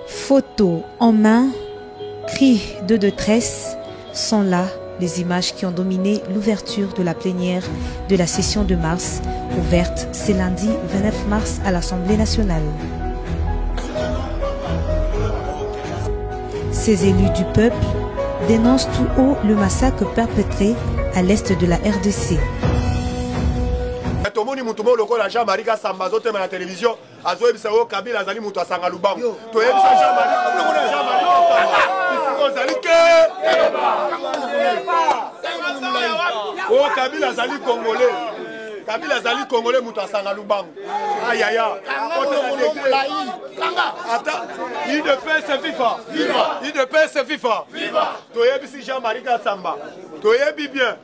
Photo en main, cris de détresse sont là les images qui ont dominé l'ouverture de la plénière de la session de mars, ouverte ce lundi 29 mars à l'Assemblée nationale. Ces élus du peuple dénoncent tout haut le massacre perpétré à l'est de la RDC. Tomoni mutu moko lokola Jean-Marie Kasamba azotema na télévision azoyebisa yo Kabila azali mutu asanga lubangu. Toyebisa Jean-Marie Jean-Marie Kasamba bisika ozali ke o oh, Kabila azali congolais. Kabila azali congolais mutu asanga lubangu. Ayaya. Ata UDPS viva. UDPS viva. Toyebisi Jean-Marie Kasamba. Toyebi bien.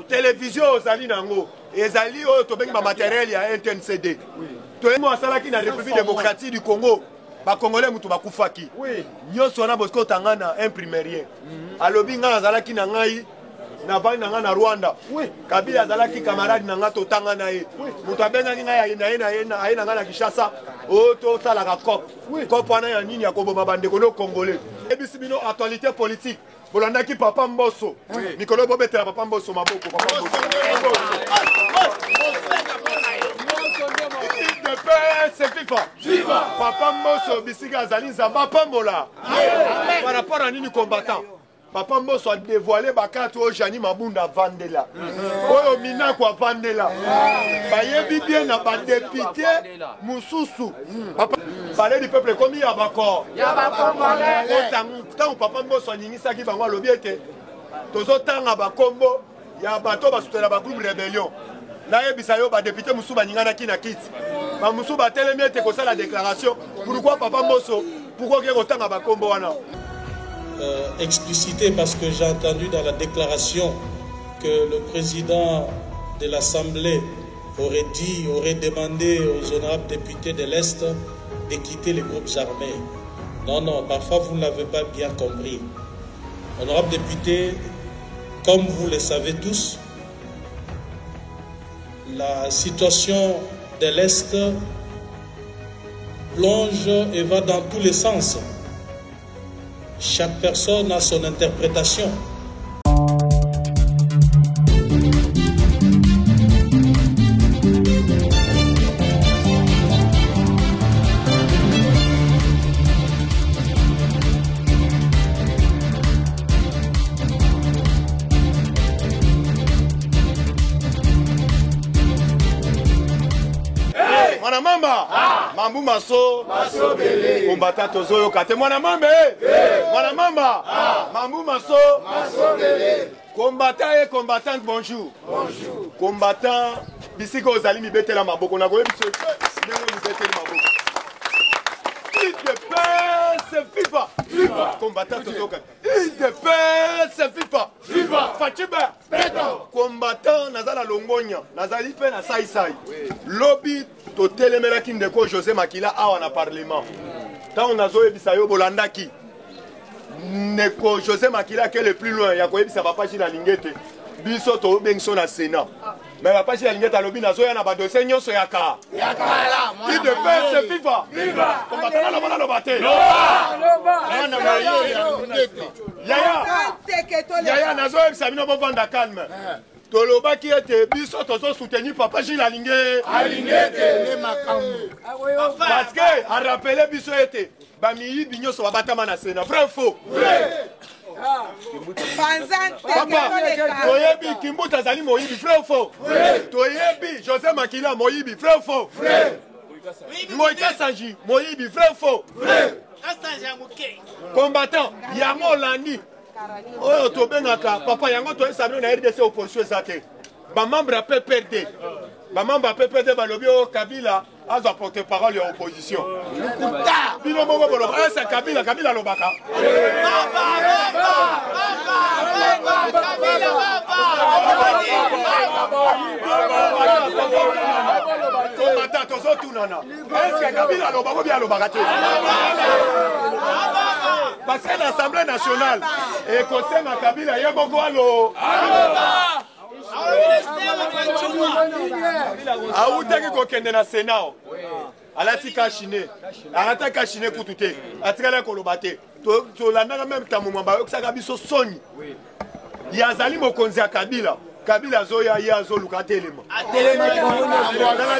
Télévision ozali nango ezali oyo tobengi ba matériel ya NTNCD. Toyebi asalaki na République démocratique du Congo. Ba Congolais mutu bakufaki. Nyonso wana bosiko tanga na imprimerie. Alobi ngai nazalaki na ngai navandi na ngai na Rwanda. Kabila azalaki camarade na ngai totanga na ye. Moto abengaki ngai aye na ye na ye aye na ngai na Kinshasa. Oyo tosalaka cop. Cop wana ya nini ya koboma bandeko no Congolais. Ebisi bino actualité politique. Bolandaki Papa Mboso. Mikolo bobetela Papa Mboso maboko. Papa Mboso. UDPS viva. Viva. Papa Mboso bisika azali Nzambe apambola. Par rapport à nini combattant? Papa Mboso a dévoilé bakati oyo Jani Mabunda avandela. Oyo Minako avandela. Bayebi bien na ba député mususu. Papa palais du peuple ekomi ya bako. Ya ba congolais. Ntango Papa Mboso aningisaki bango alobi ete tozotanga bakombo ya bato basutela ba groupe rébellion. Nayebisa yo ba député mosusu baninganaki na kiti. Ba mosusu batelemi ete kosala déclaration. Pourquoi Papa Mboso, pourquoi oke kotanga bakombo wana? Explicité parce que j'ai entendu dans la déclaration que le président de l'Assemblée aurait dit, aurait demandé aux honorables députés de l'Est de quitter les groupes armés. Non, non, parfois vous ne l'avez pas bien compris. Honorables députés, comme vous le savez tous, la situation de l'Est plonge et va dans tous les sens. Chaque personne a son interprétation. Mwana mamba mambu maso kombata tozoyoka te mwana mamba e mwana mamba mambu maso combattant et combattante bonjour combattant bisika ozali mibetela maboko nakoyebi biso ndenge mibeteli maboko UDPS viva viva combattant tozoyoka UDPS viva viva Fatshi Beton combattant naza na longonya nazali mpe na saisai lobi totelemelaki ndeko José Makila awa na parlement ntango nazoyebisa yo bolandaki ndeko José Makila ke le plus loin ya koyebisa papa Gilles Alingete biso tobengi na Sénat mais papa Gilles Alingete alobi nazoya na ba dossier nyonso ya ka ya kala UDPS viva viva combattant naloba naloba te yaya yaya nazoyebisa bino bovanda calme tolobaki ete biso tozosoutenir papa Gilles Alingete parce que arapele biso ete bamiyibi nyonso babatama na Sénat vrai faux papa toyebi Kimbuta azali moyibi vrai ou faux toyebi José Makila moyibi vrai ou faux Ngoy Kasanji moyibi vrai ou faux combattant yango olandi oyo tobengaka papa yango toyesa bino na RDC opposition eza te bamembre ya PPRD bamembre ya PPRD balobi oyo Kabila azwa porte parole ya opposition bino moko boloba esa Kabila Kabila alobaka komata tozotunana eske Kabila alobaka obi alobaka te parce que l'Assemblée nationale ekosenga Kabila ye moko alo Awutaki kokende na Sénat, alati kashine, alata kashine kutu te, atikali koloba te. Tolandaka meme Tambo Mwamba, ayokisaka biso soni. Ye azali mokonzi ya Kabila. Kabila azoya, ye azoluka atelema. Tala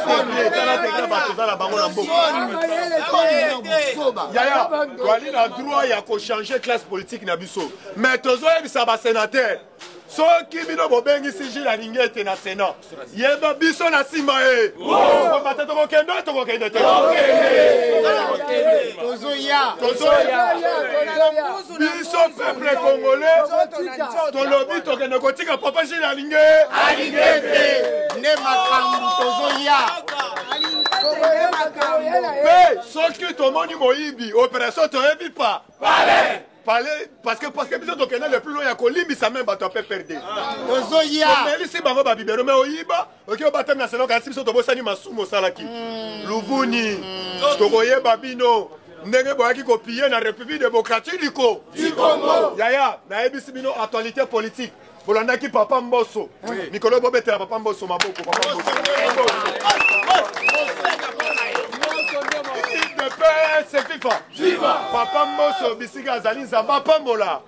degré, tala degré bato oza na bango na mboka. Yaya, toali na droit ya kochanger classe politique na biso, mais tozoyebisa basénateur, soki bino bobengisi Jules Alingete na Sénat, yeba biso na nsima ye kobata. Tokokende, tokokende te. Tozoya. Tozoya. Biso peuple congolais tolobi tokende kotika papa Jules Alinge. Alingete nde makambo, tozoya. Mpe soki tomoni moyibi, opération toyebi pa palais, parce que biso tokende le plus loin ya kolimbisa même bato ya PPRD. Tozoya. Tomelisi bango babiberon, mais oyiba, oki obatami na seno, kasi biso tobosani masumu osalaki luvuni. Tokoyeba bino ndenge boyaki kopiller na République démocratique du Congo. Yaya, nayebisi bino actualité politique. Bolandaki papa Mboso mikolo, bobetela papa Mboso maboko. Papa Mboso, UDPS viva! Papa Mboso bisika azali, Nzambe apambola.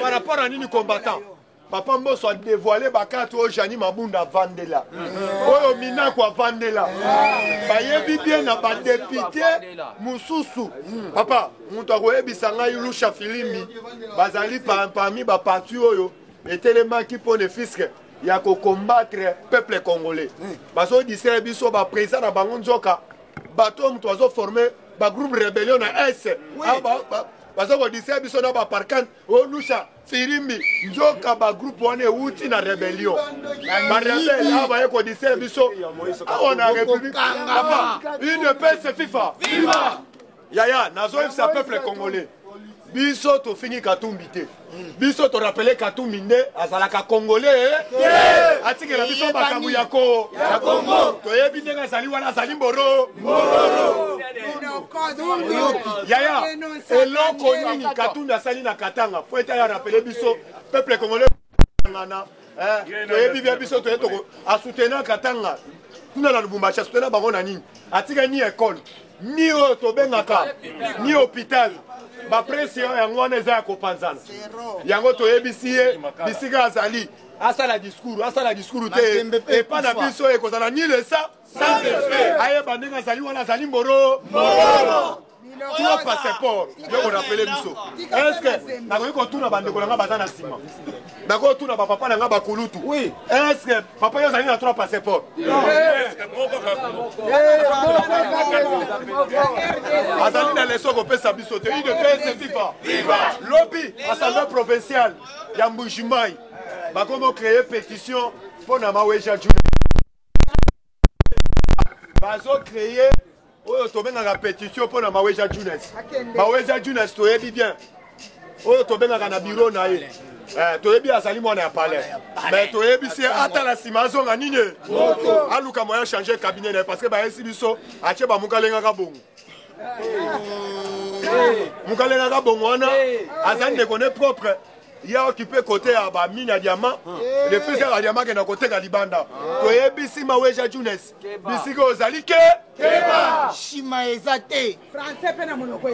Par rapport à nini, combattant, papa Mboso adévoile bakarte oyo Jani Mabunda avandela, oyo Minako avandela. Bayebi bien na badéputé mosusu. Papa, moto akoyebisa ngai, Lusha Filimbi bazali parmi baparti oyo etelemaki mpo ne fût-ce que ya kocombattre peuple congolais. Bazodistraire biso, baprésident na bango, nzoka bato oyo moto bazoforme bagroupe rébellion na est, baza kodistraire biso na baparkane olusha Firimbi, nzoka bagroupe wana ewuti na rébellion. Barebelles awa baye kodistraire biso awa na république. Papa, UDPS viva! Yaya, nazoyebisa peuple congolais, biso tofingi Katumbi te. Biso torappeler Katumbi nde azalaka congolais, atikela biso makambo ya ko toyebi ndenge azali wana, azali mboro. Yaya, eloko nini Katumbi asali na Katanga po ete aya rappeler biso peuple congolais ngana? Toyebi bia biso toye toko asoutenir Katanga kuna na Lubumbashi, asoutenir bango na nini? Atika ni école, ni oyo tobengaka ni hôpital. Bapresse yango wana eza ya kopanzana. Yango toyebisi ye, bisika azali, asala discours, asala discours te epa na biso, ekozala ni lesa sans effet. Ayeba ndenge azali wana, azali mboro. Trois passeport yo korappeler biso. Est-ce nakoki kotuna bandeko na nga baza na nsima? Nakoki kotuna bapapa na nga bakulutu, est-ce papa yo ozali na trois passeport? Azali na leçon kopesa biso te. UDPS viva! Lobi assemblée provinciale ya Mbujimai bakomi ocréer pétition mpo na Maweja Junior. Bazocréer oyo tobengaka pétition mpo na Maweja Junes. Maweja Junes, toyebi bien oyo tobengaka na bureau na ye. Toyebi azali mwana ya palais, mais toyebisi ye atala nsima, azonga nini, aluka moyen changer cabinet na ye, parce que bayesi biso atie bamukalengaka bongo. Mukalengaka bongo wana aza ndeko ne propre ye, occupé côté ya bamine ya diamant. Le fils ya badiamant akenda koteka libanda. Toyebisi Maweja Junes, bisika ozali ke Nsima eza te.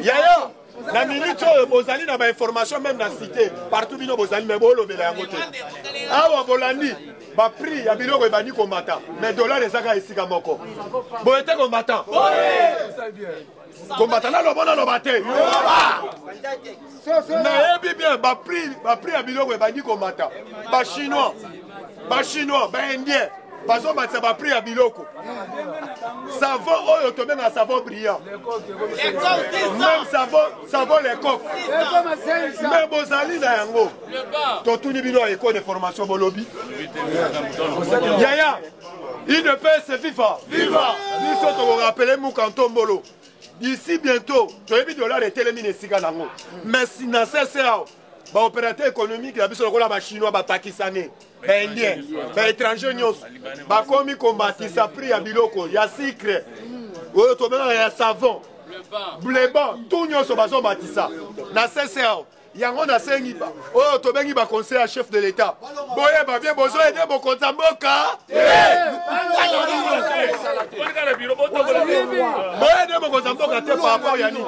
Yaya, na minute oyo bozali na bainformation même na cité partout, bino bozali, mais bolobela yango te. Awa bolandi baprix ya biloko ebandi komata, mais dollar ezaka esika moko boye te. Combattant, combattant, naloba, naloba te. Nayebi bien baprix ya biloko ebandi komata. Bachinois, bachinois, baindien bazomatisa baprix ya biloko. Savon oyo tobengaka savon brillant, même savon Lecoq, mais bozali na yango. Totuni bino ya école de formation, bolobi. Yaya, UDPS viva! Biso tokorappeler Mukantombolo d'ici bientôt. Toyebi dollar etelemi na esika nango, mais na sese awa baopérateur économique na biso lokola bachinois, bapakistanais, baindien, baétranger nyonso bakomi komatisa prix ya biloko ya sucre oyo tobengaka ya savon bleban, tout nyonso bazomatisa na sese awa. Yango nasengi oyo tobengi baconseil ya chef de l'État, boyeba bien, bozoaider mokonzi ya mboka. Boye nde mokonzi ya mboka te par rapport ya nini?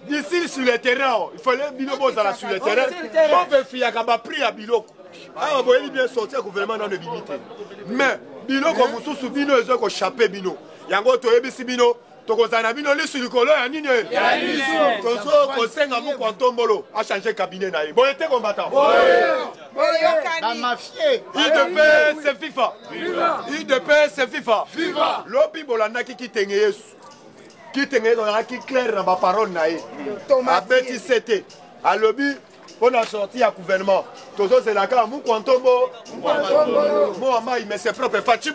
D'ici sur le terrain, il fallait bino bozala sur le terrain, bovefiyaka baprix ya biloko. Awa boyebi bien sorti ya gouvernement nano ebimi te, mais biloko mosusu bino ezo kochape bino. Yango toyebisi bino, tokozala na bino lisu likolo ya nini? Tozo kosenga mokwa ntombolo achange cabinet na ye. Boye te, combattant? UDPS viva! UDPS viva! Lobi bolandaki Kitenge Yesu. Kitenge Yesu azalaki clair na baparole na ye, abeti sete, alobi mpo na sortie ya gouvernement tozozela kaka mukwa ntombo moa mai, mais c'est propre. Fatshi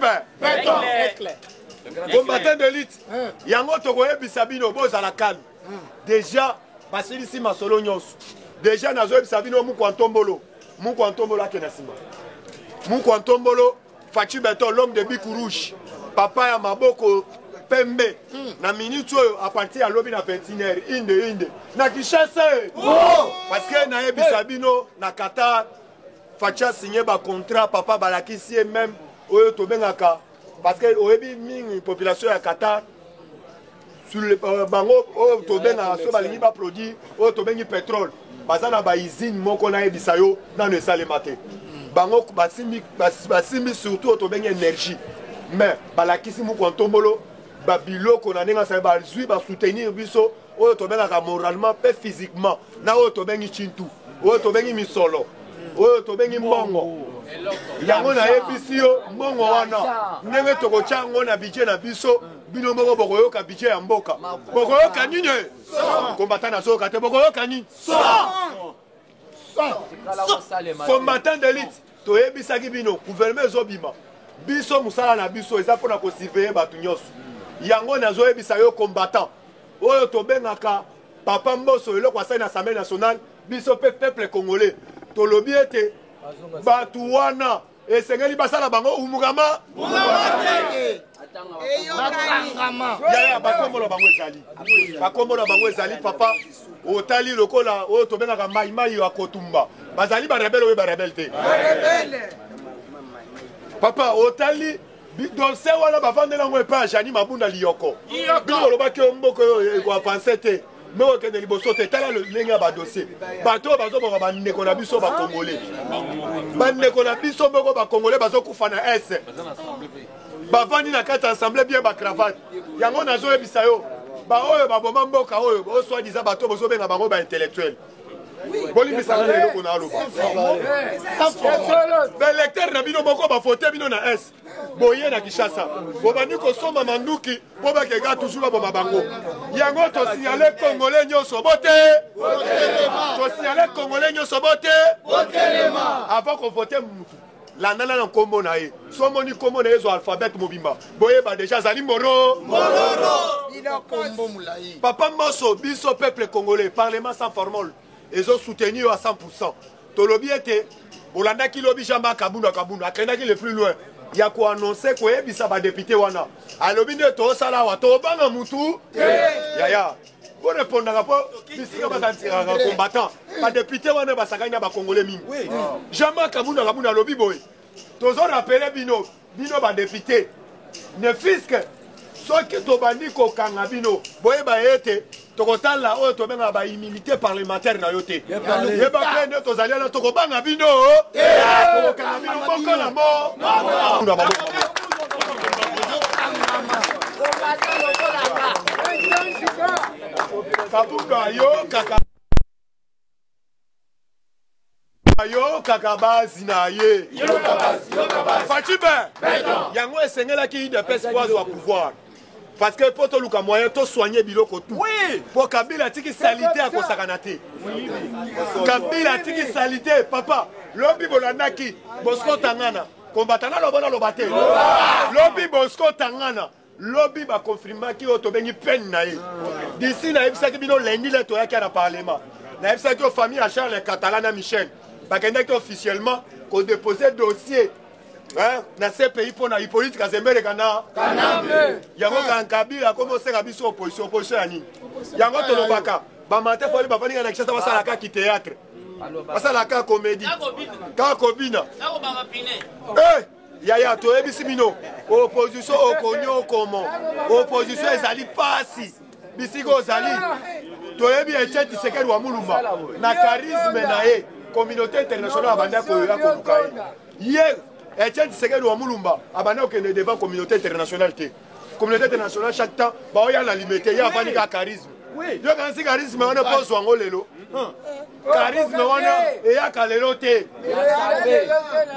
combattant d'élite. Yango tokoyebisa bino, bozala calme. Déjà basilisi masolo nyonso. Déjà nazoyebisa bino, mukwa ntombolo, mukwa ntombolo ake na nsima. Mukwa ntombolo, Fatshi Béton, l'homme de bic rouge, papa ya maboko pembe, na minute oyo, à partir ya lobi na 21 heure, inde inde na Kinshasa. Parce que nayebisa bino, na Qatar Fatshi asigné bacontrat. Papa, balakisi ye même oyo tobengaka, parce que oyebi mingi population ya Qatar sur le bango oyo tobengaka, so balingi baproduire oyo tobengi pétrole, baza na bausine moko. Nayebisa yo, nano esalema te. Bango basimbi, basimbi surtout oyo tobengi énergie. Mais balakisi mokwa ntombolo babiloko na ndenge asali, bazwi basoutenir biso oyo tobengaka moralement mpe physiquement, na oyo tobengi chintu, oyo tobengi misolo, oyo tobengi mbongo. Yango nayebisi yo, mbongo wana, ndenge tokotya yango na budget na biso, bino moko bokoyoka budget ya mboka. Bokoyoka nini? Combattant, nazoyoka te. Bokoyoka nini? Combattant d'élite, toyebisaki bino, gouvernement ezobima, biso mosala na biso eza mpona kosurveiller bato nyonso. Yango nazoyebisa yo, combattant, oyo tobengaka papa Mboso, eloko asali na Assemblée nationale, biso mpe peuple congolais tolobi ete bato wana esengeli basala bango umukama. Yaya, bakombo na bango ezali, bakombo na bango ezali. Papa, otali lokola oyo tobengaka maimai ya kotumba, bazali barebelles oyo barebelles te. Papa, otali dossier wana, bavandeli yango epai ya Jeanine Mabunda Liyoko. Bino bolobaki oyo mboka oyo ekoavance te, me okende liboso te. Tala ndenge ya badossier, bato oyo bazoboka bandeko na biso bakongole, bandeko na biso moko bakongole bazokufa na Est, bavandi na kati ya assemblée bien bacravate. Yango nazoyebisa yo, baoyo baboma mboka oyo, osoi-disant bato bozobenga bango baintellectuel, bolimbisaka na eloko na aloba. Baélecteur na bino moko bafote bino na Est, boye na Kinshasa, bobandi kosomba manduki mpo bakeka toujours baboma bango. Yango tosignale Congolais nyonso bote, tosignale Congolais nyonso bote, avant kovote mutu, landana na nkombo na ye. So omoni nkombo na ye ezwa alphabet mobimba, boyeba déjà azali moro. Papa Mboso, biso peuple congolais, parlement sans formol ezosoutenir yo à 100. Tolobi ete bolandaki lobi Jean-Marc Kabund Kabund akendaki le plus loin ya koannonce, koyebisa badéputé wana. Alobi nde tosala awa, tobanga mutu. Yaya, borepondaka mpo bisika basantiraka combattant. Badéputé wana basakani na bakongole mingi. Jean-Marc Kabund Kabund alobi boye: tozorappeler bino, bino badéputé, ne fût-ce que soki tobandi kokanga bino, boyeba ete tokotala oyo tobengaka baimmunité parlementaire na yo te. Yeba mpe nde tozali wana, tokobanga bino, tokokanga bino moko na mo. Kabund ayokaka, ayokaka basi na ye. Fatshi be, yango esengelaki UDPS po azwa pouvoir, parce que mpo toluka moyen tosoigne biloko tu, mpo Kabila atiki saleté, akosakana te. Kabila atiki saleté. Papa, lobi bolandaki Bosco Tangana, kombata naloba, naloba te. Lobi Bosco Tangana, lobi bakonfirmaki oyo tobengi peine na ye. D'ici nayebisaki bino lundi le toyaki na parlement, nayebisaki yo famille ya Charles Katala na Michel bakendaki officiellement kodépose dossier na CPI mpo na Hippolyte Kazembere kana yango. Kabila akomi osenga biso opposition. Opposition ya nini? Yango tolobaka, bamate fali bafandinga na Kinshasa, basalaka ki théâtre, basalaka comédie, kaka kobina. Yaya, toyebisi bino, opposition okonyokomo, opposition ezali pasi bisika ozali. Toyebi Etienne Tshisekedi wa Mulumba na charisme na ye, communauté internationale abanda koya koluka ye. Ye Etienne Tshisekedi wa Mulumba abanda kokende devant communauté internationale te. Communauté internationale chaque temps baoya na limete, ye avandi kaka charisme. Yo kanisi charisme wana mpo ozwa yango lelo? Charisme wana eyaka lelo te.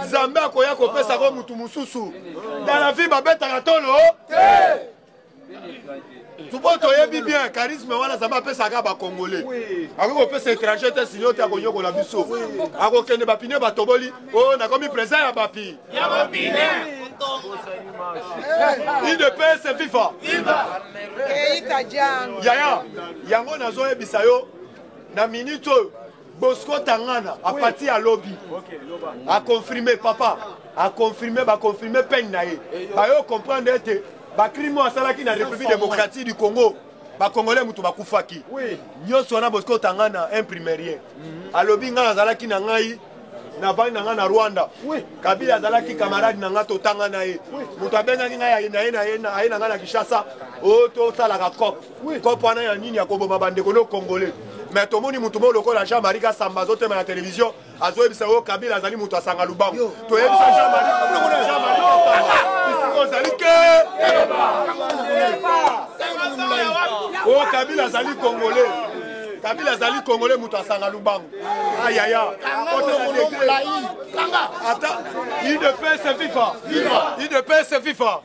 Nzambe akoya kopesako mutu mosusu. Dans la vie babetaka tolo te. Tubo toyebi bien charisme wana Nzambe apesaka ba Congolais. Akoki kopesa étranger te, sinon te akonyokola biso. Akokende bapine batoboli, oh nakomi président ya bapi. Ya bapine. UDPS FIFA. Yaya, yango nazoyebisa yo na minute oyo Bosco Tangana a partir ya lobi a confirmer, papa a confirmer, ba confirmer peine na ye. Bayo comprendre ete ba crime oyo asalaki na République démocratique du Congo, ba Congolais mutu bakufaki nyonso wana. Bosco Tangana imprime rien, alobi ngai nazalaki na ngai navandi na ngai na Rwanda, Kabila azalaki camarade na ngai, totanga na ye, moto abengaki ngai aye na ye aye na ngai na Kinshasa oyo tosalaka cop cop wana ya nini ya koboma bandeko no Congolais. Mais tomoni motu moko lokola Jean-Marie Kasamba azotema na télévision, azoyebisa oyo Kabila azali moto asanga lubangu. Toyebisa Jean-Marie Jean-Marie Kasamba, bisika ozali ke oyo Kabila azali Congolais, Kabila azali Congolais moto asanga lubangu. Ayaya, ata UDPS FIFA, UDPS FIFA.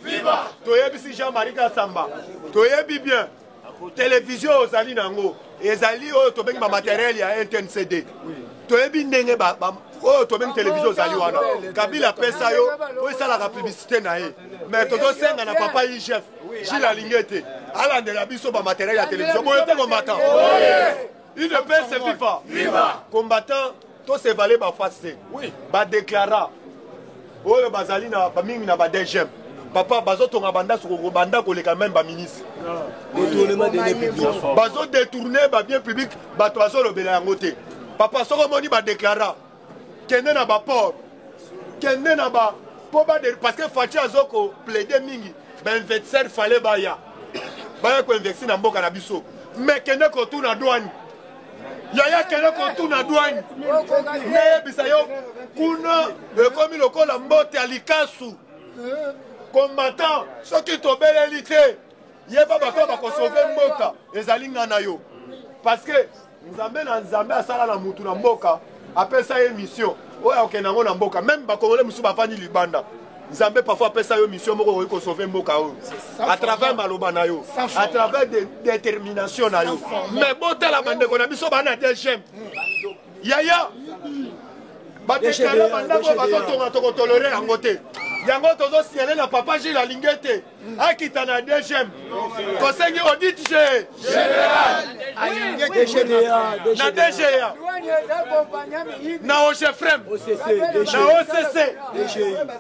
Toyebisi Jean-Marie Kasamba, toyebi bien télévision ozali nango ezali oyo tobengi bamatériel ya NTNCD. Toyebi ndenge oyo tobengi télévision ozali wana, Kabila apesa yo po esalaka publicité na ye. Mais tozosenga na papa IGF Gilles alingi ete alandela biso bamatériel ya télévision boye te. Combattant, UDPS FIFA, combattant, tosevale baface te. Badéclara oyo bazali na bamingi na ba DGM, papa, bazotonga bandako banda koleka même baministre, bazodétourne babien public, bato bazolobela yango te. Papa, soki omoni badéclara, kende na baport, kende na ba mpo parce que Fatshi azokoplaide mingi bainvestisseur, fallait baya koinvestir na mboka na biso. Mais kende kotuna douane, yaya, kende kotuna douane, nayebisa yo, kuna ekomi lokola mbote ya likasu. Combattant, soki tobeleli te, yeba bato bakosauve mboka ezali nga na yo, parce que Nzambe na Nzambe asala na mutu na mboka, apesa ye mission oyo akokende yango na mboka. Même bakongole mosusu bafandi libanda, Nzambe parfois apesa yo mission moko, okoki kosauve mboka oyo à travers maloba na yo, à travers détermination na yo. Mais botala bandeko na biso bana DGM, yaya, badéclara bandako bazotonga, tokotolere yango te. Yango tozosignale na papa Gilles alingi ete akita na DGM, tosengi audit général na DGA, na OGEFREM, na OCC,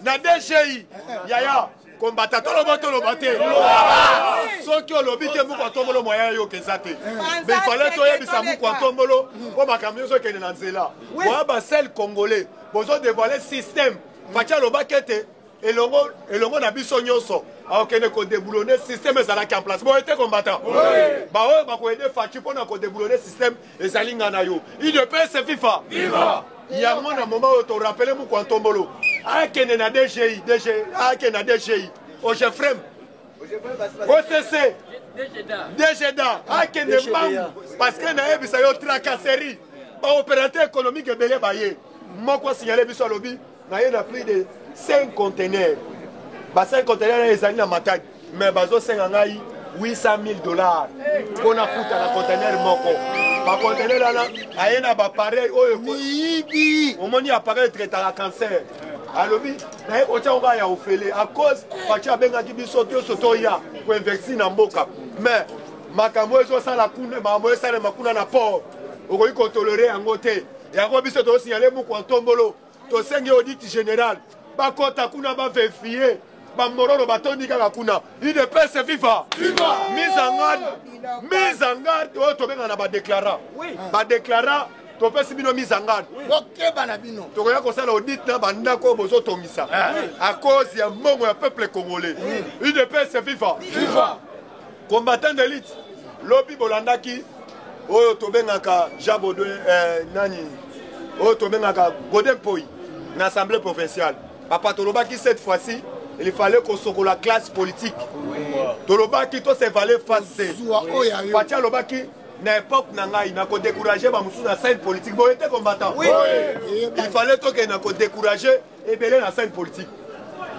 na DGI. Yaya kombata, toloba toloba te. Soki olobi te, muku atombolo moyen yoka eza te. Mais fallait toyebisa muku atombolo mpo makambo nyonso ekende na nzela. Boya basel congolais, bozodévoile système. Fatshi alobaki ete elongo elongo na biso nyonso akokende kodéboulonner système ezalaki en place boye te. Combattant, baoyo bakoaider Fatshi mpona kodéboulonner système ezali nga na yo. UDPS FIFA. Yango na moment oyo torappeler muku antombolo akende na DGI, DG akende na DGI, OGEFREM, OCC, DGDA, akende mbangu, parce que nayebisa yo, tracasserie, baopérateur économique ebele baye. Moko asignale biso, alobi na ye na plus de 5 conteneurs, ba 5 conteneurs ezali na Matadi, mais bazosenga ngai 800 000 $ mpo na futa na conteneur moko. Baconteneur wana aye na baappareil oyo miyibi. Omoni appareil etraitaka cancer, alobi naye kotia ngo ya ofele à cause Fatshi abengaki biso nyonso toya koinvestir na mboka. Mais makambo ezosala kuna, makambo esalema kuna na port, okoki kotolérer yango te. Yango biso tosignale muku ntombolo, tosengi audit général bakɔta kuna, bavérifier bamororo batondi kaka kuna. UDPS viva! Mise en garde, mise en garde oyo tobengaka na badéclara, badéclara. Topesi bino mise en garde. Bokeba na bino. Tokoya kosala audit na bandako oyo bozotongisa à cause ya mbongo ya peuple congolais. UDPS viva. Viva. Combattant d'élite. Lobi bolandaki oyo tobengaka Jean Baudouin nani oyo tobengaka Godin Mpoyi na assemblée provinciale. Papa tolobaki cette fois-ci il fallait kosokola classe politique. Tolobaki to s'évaluer face. Fatshi alobaki na époque na ngai na ko décourager ba mususu na scène politique. Boye te combattant. Oui. Il fallait tokende na ko décourager ebele na scène politique.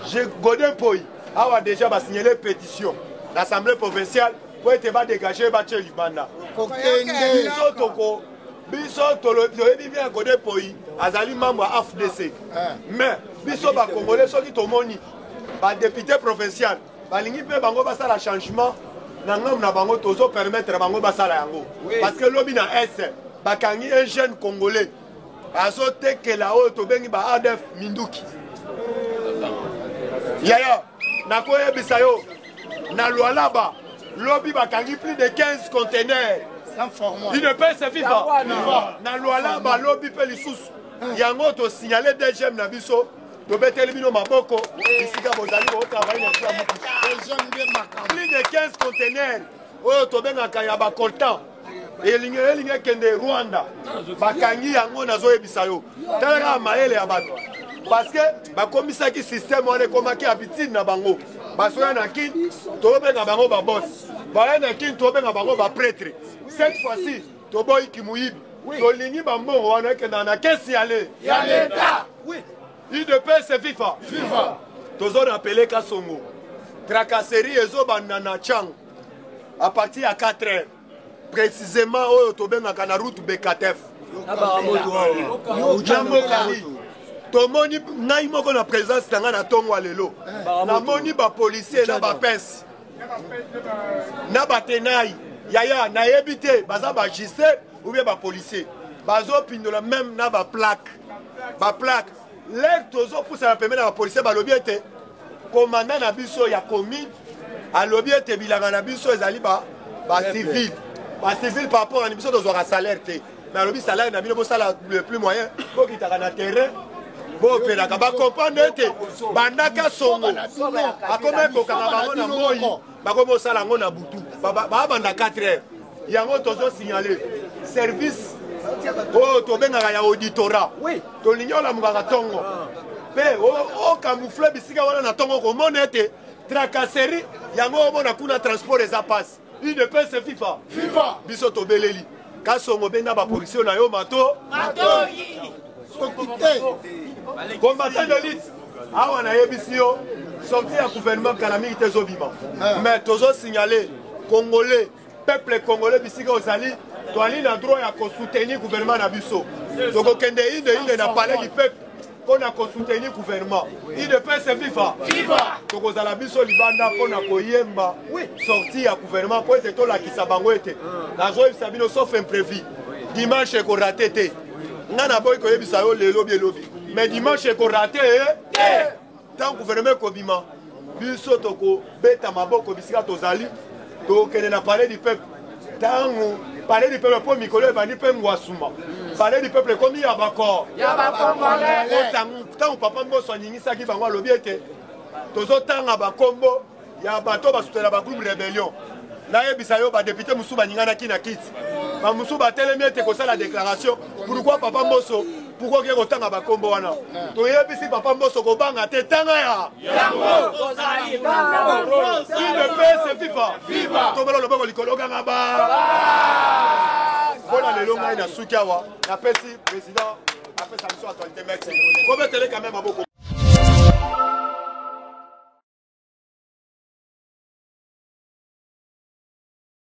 J'ai Godin Mpoyi awa déjà ba signaler pétition l'assemblée provinciale po ete ba dégager ba tie libanda. Kokende. Biso toko biso toyebi bien Godin Mpoyi azali membre ya AFDC. Mais biso ba Congolais soki tomoni ba député provincial balingi mpe bango basala changement na ngambo na bango, tozo permettre bango basala yango. Parce que lobi na Est bakangi un jeune Congolais azotekela oyo tobengi ba ADF minduki. Yaya, nakoyebisa yo na Lualaba lobi bakangi plus de 15 conteneurs. Sans format. Il ne peut se vivre. Na Lualaba lobi pe lisusu. Yango to signaler DGM na biso. Tobeteli bino maboko bisika bozali botravailler na sua mutu. Plus de 15 conteneurs oyo tobengaka ya ba coltan. Elingi elingi ekende Rwanda. Bakangi yango nazoyebisa yo. Tala kaka mayele ya bato. Parce que bakomisaki système wana ekomaki habitude na bango. Basoya na Kin, tobenga bango ba boss. Baya na Kin, tobenga bango ba prêtre. Cette fois-ci, toboyi kimuyibi. Tolingi ba mbongo wana ekenda na caisse ya le. Ya l'État. Oui. UDPS viva. Viva. Tozo rappeler Kasongo. Tracasserie ezobanda na Tchango. À partir ya 4 heures. Précisément oyo tobengaka na route Bekatef. Na Mokali. Tomoni ngai moko na présence na ngai na tongo ya lelo. Namoni ba policiers na ba pince. Na ba tenaille. Yaya, nayebi te baza ba juste ou bien ba policiers. Bazopindola même na ba plaque. Ba plaque. L'air tozopusana pembeni na ba policiers balobi ete commandant na biso ya commune alobi ete bilanga na biso ezali ba civil. Ba civil par rapport à biso tozwaka salaire te. Mais alobi salaire na bino bosala le plus moyen bokitaka na terrain bopelaka ba comprendre ete bandaka songo akoma ekokanga bango na moi bakomi osala yango na butu babanda 4 heures. Yango tozo signaler service oyo tobengaka ya auditorat. Tolingi olamukaka tongo pe o camoufler bisika wana na tongo komona ete tracasserie yango omona kuna transport eza passe. UDPS FIFA. FIFA. Biso tobeleli. Kasongo benda ba policier na yo mato. Matoyi. Soki te. Combattant de l'élite. Awa na yebisi yo sortie ya gouvernement kala mingi te ezobima. Mais tozo signaler Congolais, peuple congolais bisika ozali, toali na droit ya ko soutenir gouvernement na biso. Tokokende inde inde na palais du peuple pona ko soutenir gouvernement. UDPS viva. Viva. Tokozala biso libanda pona koyemba sortie ya gouvernement po ete tolakisa bango ete nazoyebisa bino sauf imprévu. Dimanche eko rater te. Nga naboyi koyebisa yo lelo bi elobi. Mais dimanche eko rater te. Tant gouvernement ekobima, biso tokobeta maboko bisika tozali, tokokende na palais du peuple. Tango palais du peuple po mikolo ebandi mpe ngwasuma. Palais du peuple ekomi ya bakor. Ya ba Congolais. Tango papa Mboso aningisaki bango alobi ete tozotanga bakombo ya bato basutela ba groupe rébellion. Nayebisa yo ba député mosusu baninganaki na kiti. Ba mosusu batelemi ete kosala déclaration. Pourquoi papa Mboso? Pourquoi oke kotanga bakombo wana? Toyebisi papa Mboso kobanga te, tanga ya yango. Tozali UDPS viva. Viva. Tobela loboko likolo kanga ba. Mpona lelo ngai na suki awa, napesi président apesa biso actualité. Merci. Kobetele quand même maboko.